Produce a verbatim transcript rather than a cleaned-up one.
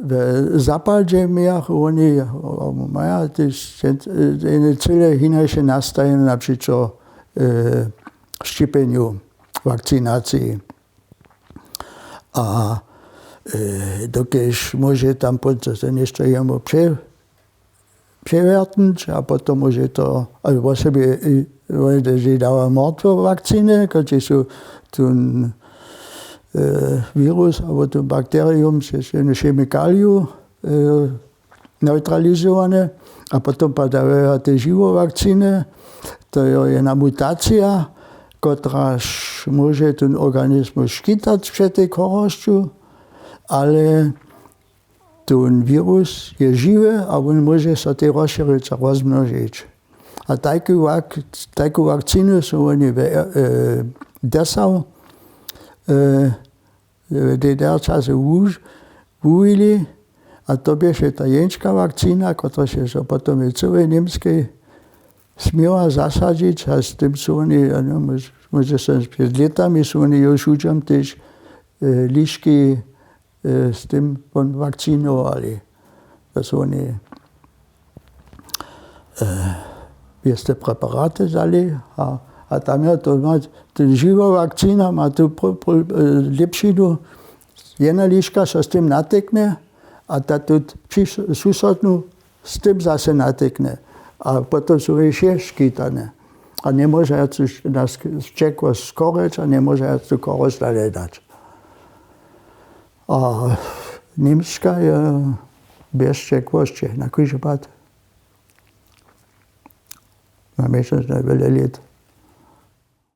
W zapadźemjach woni maja tež jedne cyle hinaše nastajenje na přičo šćěpjenju, wakcinaciji. A dokelž móže tam něšto jemu přewjertnć a potom móže to wosebje dawa mortwo wakciny, kotřiž su tón wirus abo tón bakterium přez jednu chemikaliju neutralizowane. A potom padajo te žiwo wakciny. To je jedna mutacija, kotraž móže tón organizmus škitać před tej chorosću, ale tón wirus je žiwy a wón móže so tej rozšěrić a rozmnožić. A tajku wakcinu su woni w dessau w ddr čase wuwili. A to běše ta jeńška wakcina, kotraž je so potom w cyłej němskej směła zasadźić a z tym su woni, móže so před lětami su woni już ludźom tež liški z tym wakcinowali. To su woni wěste preparaty wzali. A tam je to, ta žiwa wakcina ma tu lěpšinu. Jedna liška so z tym natyknje a ta tu susodnu z tym zase natyknje. A potom su wšě škitane a njemóža jacu čekło skorjeć a njemóža jacu chorost dalej dać. A němska je bjez čekłosće na kóždy pad. Na měsec na wjele lět.